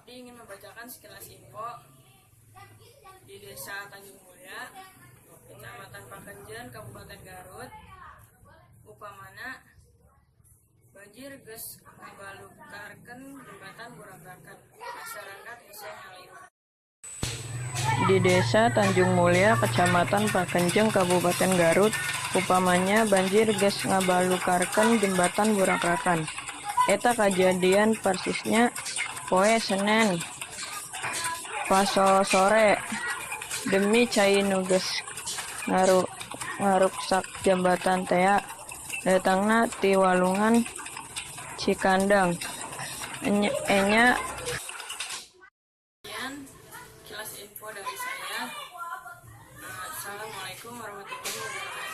Abdi ingin membacakan sekilas info di Desa Tanjung Mulya, Kecamatan Pakenjeng, Kabupaten Garut. Upamana banjir geus ngabalukarkeun jembatan burakrakan, masyarakat hese ngaliwat. Di Desa Tanjung Mulya, Kecamatan Pakenjeng, Kabupaten Garut, upamanya banjir geus ngabalukarkeun jembatan burakrakan. Eta kajadian persisnya poe Senen pasosore. Demi cai nu geus ngaruksak jembatan tea datangna ti Walungan Cikandang. Enya. Sekian kilas info dari saya. Assalamualaikum warahmatullahi wabarakatuh.